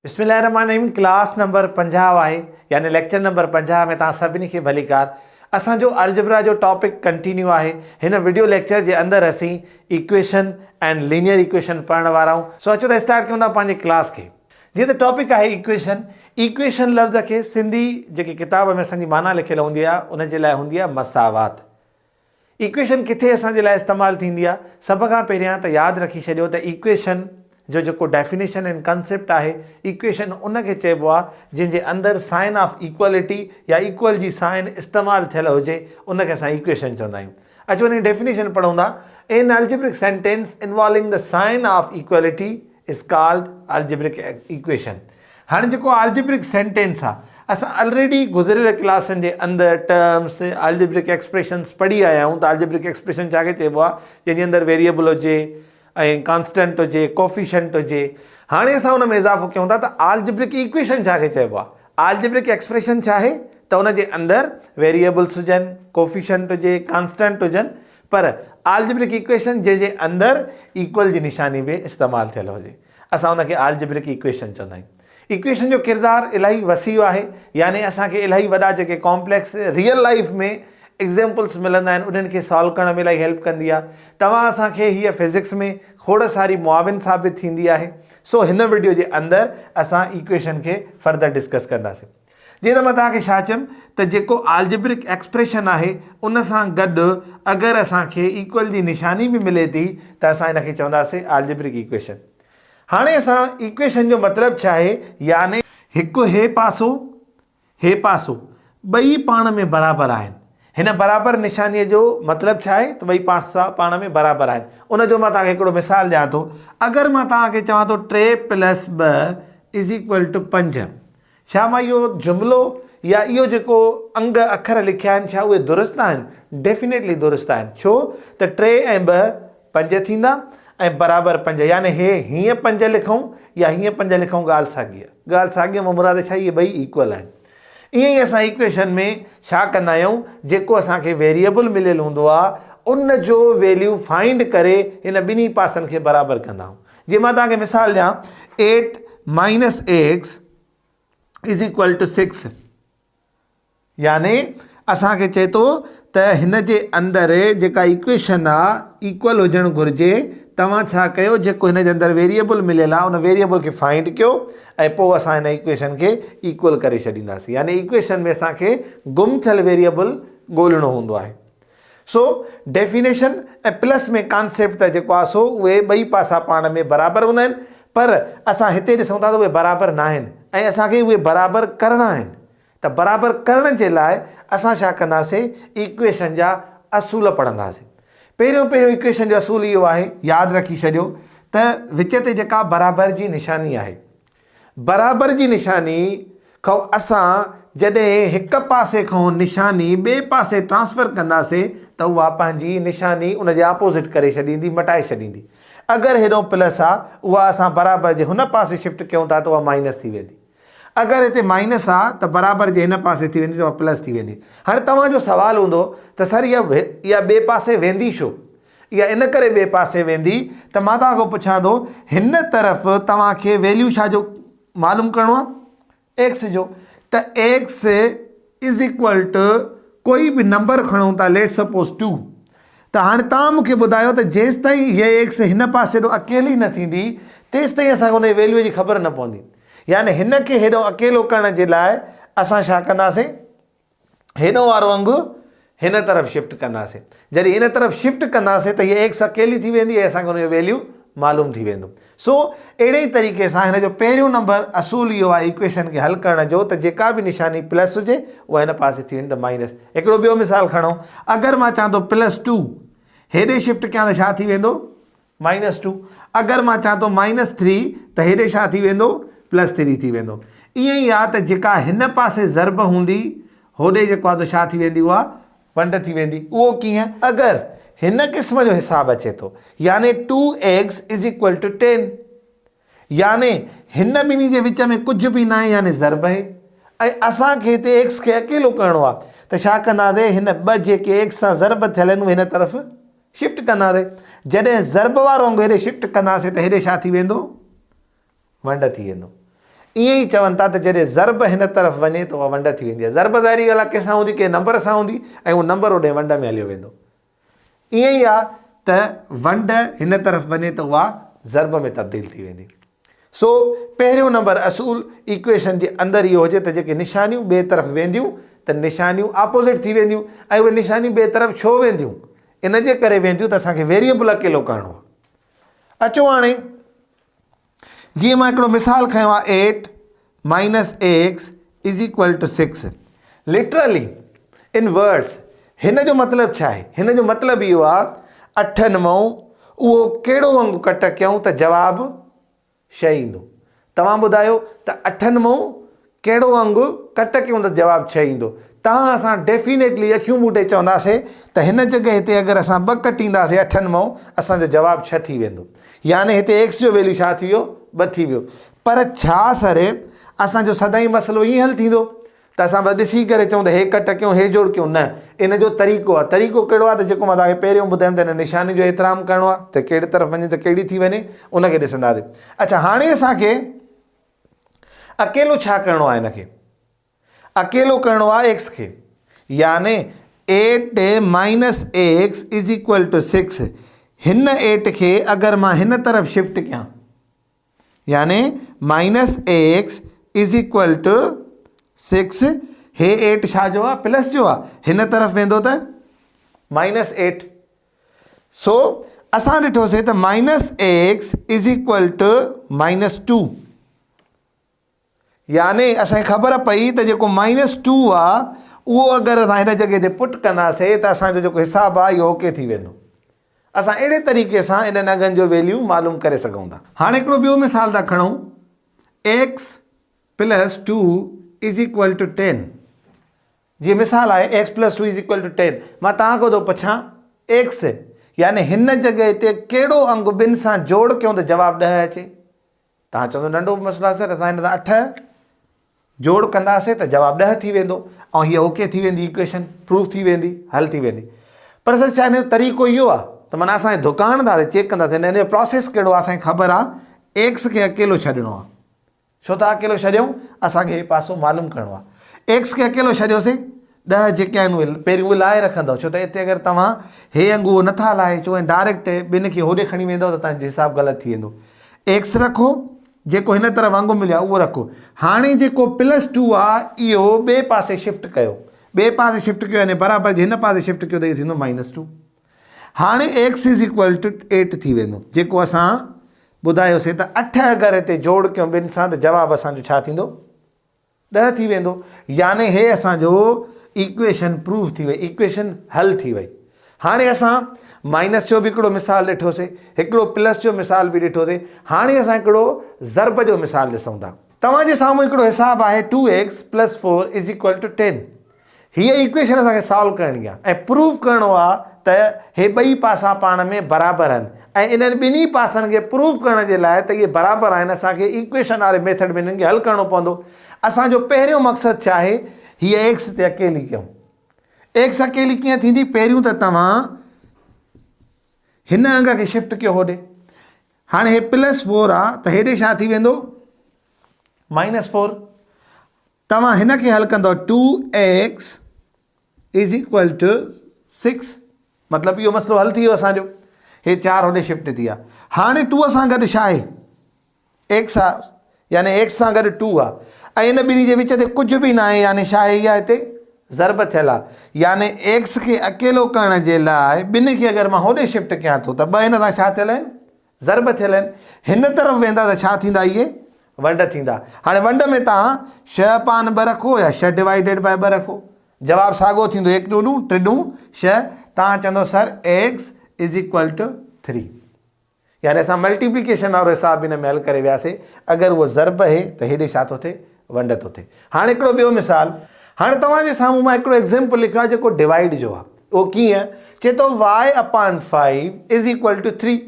بسم الله الرحمٰن الرحيم ڪلاس نمبر 50 آهي يعني ليڪچر نمبر 50 ۾ توهان سڀني کي ڀليڪار اسان جو الجبرا جو ٽاپڪ ڪنٽينيو آهي هن وڊيو ليڪچر جي اندر اسين ايڪويشن ۽ لينيئر ايڪويشن پڙهڻ وارا آهيون سو اچو ته اسٽارٽ ڪيون ٿا پنهنجي ڪلاس کي جيئن ته ٽاپڪ آهي ايڪويشن ايڪويشن لفظ کي سنڌي جيڪي ڪتاب ۾ اسان جي معنيٰ لکيل هوندي آهي ان جي لاء هوندي آهي مساوات ايڪويشن ڪٿي اسان جي لاء استعمال ٿيندي آهي؟ سڀ کان پهريان ته ياد رکي ڇڏيو ته ايڪويشن جو جيڪو ڊيفينيشن ۽ ڪنسيپٽ آهي ايڪويشن ان کي چئبو آهي جنهن جي اندر سائن آف ايڪوالٽي يا ايڪول جي سائن استعمال ٿيل هجي ان کي اسان ايڪويشن چوندا آهيون. اچو ان جي ڊيفينيشن پڙهون ٿا An algebraic sentence involving the sign of equality is called algebraic equation. هاڻي جيڪو آلجبرڪ سينٽينس آ اسان الريڊي گذريل ڪلاسن جي اندر ٽرمس آلجبرڪ ايڪسپريشنس پڙهي آيا آهيون ته آلجبرڪ ايڪسپريشن ڇا کي چئبو آ جنهن جي اندر ويريبل هجي ۽ ڪانسٽنٽ هجي ڪوفيشنٽ هجي هاڻي اسان ان ۾ اضافو ڪيون ٿا ته آلجبرڪ ايڪويشن ڇا کي چئبو آ آلجبرڪ ايڪسپريشن ڇا آهي ته ان جي اندر ويريبلس هجن ڪوفيشنٽ هجي ڪانسٽنٽ هجن پر آلجبرڪ ايڪويشن جنهن جي اندر ايڪول جي نشاني به استعمال ٿيل هجي اسان ان کي آلجبرڪ ايڪويشن چوندا آهيون. ايڪويشن جو ڪردار الاهي وسيع آهي يعني اسان کي الاهي وڏا جيڪي ڪامپليڪس ريئل لائيف ۾ ايگزيمپلس ملندا آهن انهن کي سالو ڪرڻ ۾ الاهي هيلپ ڪندي آهي. توهان اسان کي هيء فزڪس ۾ کوڙ ساري معاون ثابت ٿيندي آهي. سو هن وڊيو جي اندر اسان ايڪويشن کي فردر ڊسڪس ڪنداسين. جيئن ته مان توهان کي ڇا چيم ته جيڪو آلجبرڪ ايڪسپريشن آهي ان سان گڏ اگر اسان کي ايڪول جي نشاني به ملي ٿي ته اسان ان کي چونداسين آلجبرڪ ايڪويشن. هاڻي اسان ايڪويشن جو مطلب ڇا آهي يعني هڪ هي پاسو هي پاسو ٻئي پاڻ ۾ برابر آهن. هن برابر نشانيء جو مطلب ڇا آهي ته ٻئي پاسا پاڻ ۾ برابر آهن. ان جو مان توهان کي هڪڙو مثال ڏيان ٿو. اگر مان توهان کي چوان ٿو ٽي پلس ٻه is equal two پنج. ڇا مان اهو جملو يا اهو جيڪو انگ اکر لکيا آهن ڇا اهي درست آهن؟ ڊيفينيٽلي درست آهن ڇو ته ٽي ۽ ٻه پنج ٿيندا ۽ برابر پنج يعني هي هيئن پنج لکون يا هيئن پنج لکون ڳالهه ساڳي آهي. ڳالهه ساڳي مان مراد ڇا اهي ٻئي ايڪول آهن. ائين ئي اسان ايڪويشن ۾ ڇا ڪندا آهيون جيڪو اسان کي ويريبل مليل هوندو آهي ان جو ويليو فائنڊ ڪري هن ٻنهي پاسن کي برابر ڪندا آهيون. جي مان توهان کي مثال ڏيان eight minus x is equal to six يعني اسان کي چئي ٿو ته هن جي اندر جيڪا ايڪويشن آ ايڪول هجڻ گهرجي توهان ڇا ڪيو جيڪو هن جي اندر ويريبل مليل آ ان ويريبل کي فائنڊ ڪيو ۽ پوء اسان هن ايڪويشن کي ايڪول ڪري ڇڏينداسين يعني ايڪويشن ۾ اسان کي گم ٿيل ويريبل ڳولڻو هوندو آهي سو ڊيفينيشن ۽ پلس ۾ ڪانسيپٽ ته جيڪو آهي سو اهي ٻئي پاسا پاڻ ۾ برابر هوندا آهن پر اسان هتي ڏسون ٿا ته اهي برابر ناهن ۽ اسان کي اهي برابر ڪرڻا آهن ته برابر ڪرڻ جي لاء اسان ڇا ڪنداسين ايڪويشن جا اصول پڙهنداسين پهريون پهريون ايڪويشن جو اصول اهو آهي ياد رکي ڇڏيو ته وچ تي جيڪا برابر جي نشاني آهي برابر جي نشاني کان اسان جڏهن هڪ پاسي کان نشاني ٻئي پاسي ٽرانسفر ڪنداسين ته اها پنهنجي نشاني ان جي اپوزٽ ڪري ڇڏيندي، مٽائي ڇڏيندي. اگر هيڏانهن پلس آ اها اسان برابر جي هن پاسي شفٽ ڪيون ٿا ته اها مائنس ٿي ويندي. اگر هتي مائنس آ ته برابر جي هن پاسي ٿي ويندي ته اها پلس ٿي ويندي. هاڻي توهان جو سوال هوندو ته سر اها اها ٻئي پاسي ويندي ڇو؟ اها ان ڪري ٻئي پاسي ويندي ته مان توهان کان پڇان ٿو هن طرف توهان کي ويليو ڇا جو معلوم ڪرڻو آهي ايڪس جو ته ايڪس is equal two ڪوئي به نمبر کڻون ٿا ليٽ سپوز 2 ته هاڻي توهان مون کي ٻڌايو ته جيستائين هيء ايڪس هن پاسي ڏو اڪيلي نه ٿيندي تيستائين اسان کي ان جي ويليو جي خبر نه پوندي يعني هن کي هيڏو اڪيلو ڪرڻ جي لاء اسان ڇا ڪنداسين هيڏو وارو انگ هن طرف شفٽ ڪنداسين. جڏهن هن طرف شفٽ ڪنداسين ته هيء ايڪس اڪيلي ٿي ويندي ۽ اسان کي ان جو ويليو معلوم ٿي ويندو. سو اهڙي ئي طريقي سان هن جو پهريون نمبر اصول اهو آهي ايڪويشن کي حل ڪرڻ جو ته جيڪا به نشاني پلس هجي اها هن پاسي ٿي وڃي ته مائنس. هڪڙو ٻيو مثال کڻو اگر مان چوان ٿو پلس ٽو هيڏي شفٽ ڪيان ته ڇا ٿي ويندو؟ مائنس ٽو اگر مان چوان ٿو مائنس ٿري ته هيڏي ڇا ٿي ويندو پلس ٿري ٿي ويندو ائين ئي آ ته جيڪا هن پاسي ضرب هوندي هوڏي جيڪو آ ته ڇا ٿي ويندي اها ونڊ ٿي ويندي اهو ڪيئن اگر هن قسم جو حساب اچي ٿو يعني two x is equal to ten يعني هن ٻنهي جي وچ ۾ ڪجهه به ناهي يعني ضرب آهي ۽ اسان کي هتي ايڪس کي اڪيلو ڪرڻو آهي ته ڇا ڪنداسين هن ٻه جيڪي ايڪس سان ضرب ٿيل آهن اهي هن طرف شفٽ ڪنداسين جڏهن ضرب وارو انگ هيڏي شفٽ ڪنداسين ته هيڏي ڇا ٿي ويندو ونڊ ٿي ويندو. ائين ئي چون ٿا ته جڏهن ضرب هن طرف وڃي ته اها ونڊ ٿي ويندي آهي. ضرب ظاهري ڳالهه آهي ڪنهن سان هوندي؟ ڪنهن نمبر سان هوندي ۽ اهو نمبر اوڏي ونڊ ۾ هليو ويندو. ائين ئي آهي ته ونڊ هن طرف وڃي ته اها ضرب ۾ تبديل ٿي ويندي. سو پهريون نمبر اصول ايڪويشن جي اندر اهو هجي ته جيڪي نشانيون ٻئي طرف وينديون ته نشانيون اپوزٽ ٿي وينديون ۽ اهي نشانيون ٻئي طرف ڇو وينديون؟ ان جي ڪري وينديون ته اسان کي ويريبل اڪيلو ڪرڻو آهي. اچو هاڻي جيئن مان هڪڙو مثال کنيو آهي eight minus x is equal to six literally in words هن جو مطلب ڇا آهي؟ هن جو مطلب اهو آهي اٺن مئون اهو ڪهڙو انگ ڪٽ ڪيون ته جواب ڇهه ايندو. توهان ٻڌايو ته اٺن مئون ڪهڙو انگ ڪٽ ڪيون ته جواب ڇهه ايندو. توهان اسان ڊيفينيٽلي اکيون ٻوٽي چونداسي ته هن جڳهه تي اگر اسان ٻه ڪٽينداسي اٺن مئون اسان جو جواب ڇهه ٿي ويندو. يعني هتي ايڪس جو ويليو ڇا ٿي ويو ٻه ٿي ويو. پر ڇا سر اسان جو سدائين مسئلو ائين حل ٿيندو؟ ته اسان بس ڏسي ڪري چئون ته هي ڪٽ ڪيون هي جوڙ ڪيون نه ان جو طريقو آهي طريقو ڪهڙو آهي ته جيڪو مان توهان کي پهريون ٻڌايم ته ان نشاني جو احترام ڪرڻو آهي ته ڪهڙي طرف وڃي ته ڪهڙي ٿي وڃي ان کي ڏسنداسين اڇا هاڻي اسان کي اڪيلو ڇا ڪرڻو آهي ان کي اڪيلو ڪرڻو آهي ايڪس کي يعني eight minus x is equal to six هن ايٽ کي اگر مان هن طرف شفٽ ڪيان يعني minus x is equal to six هي ايٽ ڇا جو آ پلس جو آ هن طرف ويندو ته مائنس ايٽ سو اسان ڏٺوسي ته minus x is equal to minus two يعني اسان کي خبر پئي ته جيڪو مائنس ٽو آ اهو اگر اسان هن جڳهه تي پٽ ڪنداسي ته اسان جو جيڪو حساب آ اهو اوڪي ٿي ويندو. اسان اهڙي طريقي سان انهن انگن جو ويليو معلوم ڪري سگهون ٿا. هاڻي هڪڙو ٻيو مثال ٿا کڻون x plus two is equal to ten جيئن مثال آهي x plus two is equal to ten مان توهان کان ٿو پڇان ايڪس يعني هن جڳهه تي ڪهڙو انگ ٻن سان جوڙ ڪيون ته جواب ڏهه اچي. توهان چوندو ننڍو به مسئلو آهي سر اسان هن سان اٺ جوڙ ڪنداسين ته جواب ڏهه ٿي ويندو ۽ هيء اوڪي ٿي ويندي ايڪويشن پروف ٿي ويندي حل ٿي ويندي پر سر ڇا هن جو طريقو اهو آهي ته معنيٰ اسان ڌڪا هڻنداسين چيڪ ڪنداسين هن جو پروسيس ڪهڙو آهي اسانکي خبر آهي ايڪس کي اڪيلو ڇڏڻو آهي ڇو ٿا اڪيلو ڇڏيون اسانکي هي پاسو معلوم ڪرڻو آهي ايڪس کي اڪيلو ڇڏيوسين ڏهه جيڪي آهن اهي پهريون اهي لاهي رکندؤ ڇو ته اتي اگر توهان هي انگ اهو نٿا لاهي اچو ۽ ڊائريڪٽ ٻن کي هوڏي کڻي ويندؤ ته توهان جو حساب غلط ٿي ويندو. ايڪس رکو جيڪو هن طرف انگ مليو آهي اهو رکو. هاڻي جيڪو پلس ٽو آهي اهو ٻئي پاسي شفٽ ڪيو. ٻئي پاسي شفٽ ڪيو يعني برابر جي هن پاسي شفٽ ڪيو ته اهو ٿيندو مائنس ٽو. هاڻي X is equal two eight ٿي ويندو جيڪو اسان ٻڌايوسين ته اٺ اگر هتي جوڙ ڪيون ٻن سان ته جواب اسان جو ڇا ٿيندو؟ ڏهه ٿي ويندو يعني هي اسان جو ايڪويشن پروف ٿي وئي ايڪويشن حل ٿي وئي هاڻي اسان مائنس جو به هڪڙو مثال ڏٺوسي هڪڙو پلس جو مثال به ڏٺوسي هاڻي اسان هڪڙو ضرب جو مثال ڏسون ٿا توهان جي سامهون هڪڙو حساب آهي two x plus four is equal to ten هيء ايڪويشن اسان کي سالو ڪرڻي آهي ۽ پروف ڪرڻو آهي ته هي ٻئي پاسا پاڻ ۾ برابر آهن ۽ انهن ٻنهي پاسن کي پروف ڪرڻ جي لاء ته اهي برابر آهن اسان کي ايڪويشن واري ميٿڊ ۾ انهن کي حل ڪرڻو پوندو. اسان جو پهريون مقصد ڇا آهي؟ هيء ايڪس تي اڪيلي ڪيون. ايڪس اڪيلي ڪيئن ٿيندي؟ پهريون ته توهان هن انگ کي شفٽ ڪيو هوڏي. هاڻي هي پلس فور آهي ته هيڏي ڇا ٿي ويندو؟ Minus four. توهان هن کي حل ڪندؤ two x is equal to six مطلب اهو مسئلو حل ٿي ويو اسان جو هي چار هوڏي شفٽ ٿي ويا هاڻي ٽو سان گڏ ڇا آهي ايڪس آ يعني ايڪس سان گڏ ٽو آ ۽ ان ٻنهي جي وچ تي ڪجهه به ناهي يعني ڇا آهي اها هتي ضرب ٿيل آ يعني ايڪس کي اڪيلو ڪرڻ جي لاء ٻن کي اگر مان هوڏي شفٽ ڪيان ٿو ته ٻه هن سان ڇا ٿيل آهن ضرب ٿيل آهن هن طرف ويندا ته ڇا ٿيندا اهي ونڊ ٿيندا هاڻي ونڊ ۾ توهان شهه پان ٻه رکو يا شهه ڊوائيڊيڊ باء ٻه رکو جواب ساڳو ٿيندو هڪ ڏون ٽي ڏون شهه توهان چوندو sir x is equal to three يعني اسان ملٽيپليڪيشن وارو حساب به هن ۾ حل ڪري وياسي اگر اهو ضرب اهي ته هيڏي ڇا ٿو ٿئي ونڊ ٿو ٿئي هاڻي هڪڙو ٻيو مثال هاڻي توهان جي سامهون مان هڪڙو ايگزامپل لکيو آهي جيڪو ڊوائيڊ جو آهي اهو ڪيئن؟ چئي ٿو y upon five is equal to three.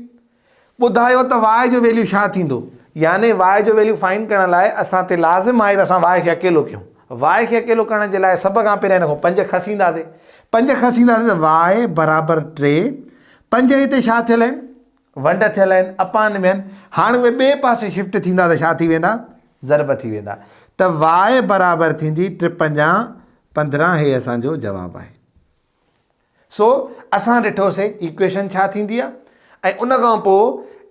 ٻڌايو ته y جو ويليو ڇا ٿيندو؟ يعني y جو ويليو فائنڊ ڪرڻ لاء اسان تي لازم آهي ته اسان y کي اڪيلو ڪيون. y کي اڪيلو ڪرڻ جي لاء سڀ کان پهريان هن کان پنج کسينداسين. پنج کسينداسين ته y برابر ٽي. پنج هتي ڇا ٿيل آهن؟ ونڊ ٿيل آهن، اپان ۾ آهن. هاڻ اهي ٻئي پاسي شفٽ ٿيندا ته ڇا ٿي ويندا؟ ضرب ٿي ويندا ته واء برابر ٿيندي ٽي پنجا 15 هي اسان جو جواب آهي. سو اسان ڏٺوسي ايڪويشن ڇا ٿيندي آهي ۽ ان کان پوء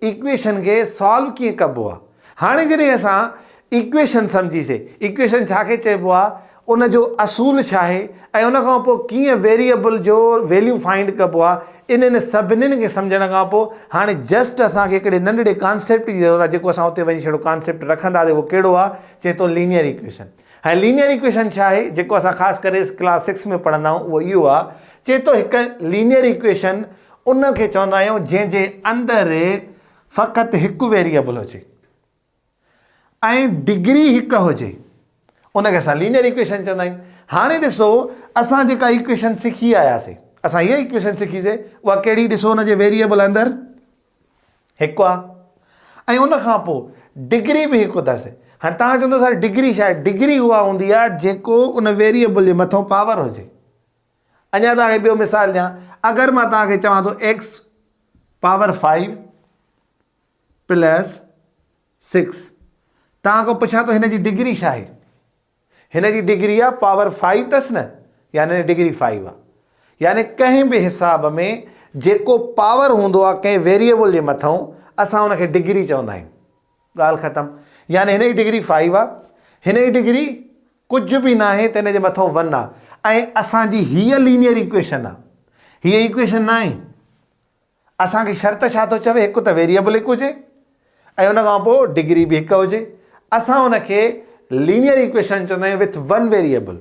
ايڪويشن کي سالو ڪيئن ڪبو آهي. هاڻي جڏهن اسان ايڪويشن سمجهيسي، ايڪويشن ڇا کي چئبو آهي، ان جو اصول ڇا آهي ۽ ان کان پوء ڪيئن ويريبل جو ويليو فائنڊ ڪبو آهي، انهن سڀنين کي سمجهڻ کان پوء هاڻي جسٽ اسان کي هڪڙي ننڍڙي ڪانسيپٽ جي ضرورت آهي جيڪو اسان اتي وڃي ڇڙو ڪانسيپٽ رکنداسي اهو ڪهڙو آهي، چئي ٿو لينيئر ايڪويشن. هاڻي لينيئر ايڪويشن ڇا آهي جيڪو اسان خاص ڪري ڪلاس سڪس ۾ پڙهندا آهيون اهو اهو آهي، چئي ٿو هڪ لينيئر ايڪويشن ان کي چوندا آهيون جنهن جي اندر فقط هڪ ويريبل هجي ۽ ڊگري هڪ هجي ان کي اسان لينيئر ايڪويشن چوندا آهيون. هاڻي ڏسو اسان جيڪا ايڪويشن سکي آياسي اسان هيء ايڪويشن سکيسي اها ڪهڙي ڏسو ان جي ويريبل اندر هڪ آهي ۽ ان کان پوء ڊگري به هڪ اٿس. هاڻي توهان چوندو سر ڊگري ڇا آهي؟ ڊگري اها هوندي آهي جيڪو ان ويريبل جي مٿو پاور هجي. اڃا توهان کي ٻيو مثال ڏيان، اگر مان توهان کي چوان ٿو X power five plus six, توهان کان پڇان ٿو هن جي ڊگري ڇا آهي؟ هن جي ڊگري آهي پاور فائيو اٿس نه، يعني ڊگري فائيو آهي. يعني ڪنهن به حساب ۾ جيڪو پاور هوندو آهي ڪنهن ويريبل جي مٿئون اسان ان کي ڊگري چوندا آهيون. ڳالهه ختم. يعني هن جي ڊگري فائيو آ، هن جي ڊگري ڪجهه به ناهي ته هن جي مٿئون ون آ ۽ اسان جي هيء لينيئر ايڪويشن آ. هيء ايڪويشن ناهي. اسان کي شرط ڇا ٿو چوي هڪ ته ويريبل هڪ هجي ۽ ان کان پوء ڊگري به هڪ هجي. اسان ان کي لينيئر ايڪويشن چوندا آهيون وٿ ون ويريبل.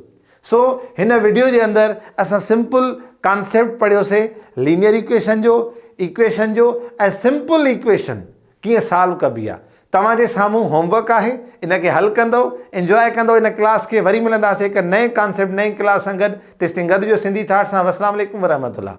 سو هن وڊيو جي اندر اسان سمپل ڪانسيپٽ پڙهيوسي لينيئر ايڪويشن جو، ايڪويشن جو ۽ سمپل ايڪويشن ڪيئن سالو ڪبي آ. توهان جي سامهون هوم ورڪ آهي ان کي حل ڪندؤ انجواء ڪندؤ ان ڪلاس کي وري ملنداسين هڪ نئين ڪانسيپٽ نئين ڪلاس سان گڏ تيستائين گڏ هجو سنڌي ٿاٽ سان والسلام عليڪم ورحمة الله.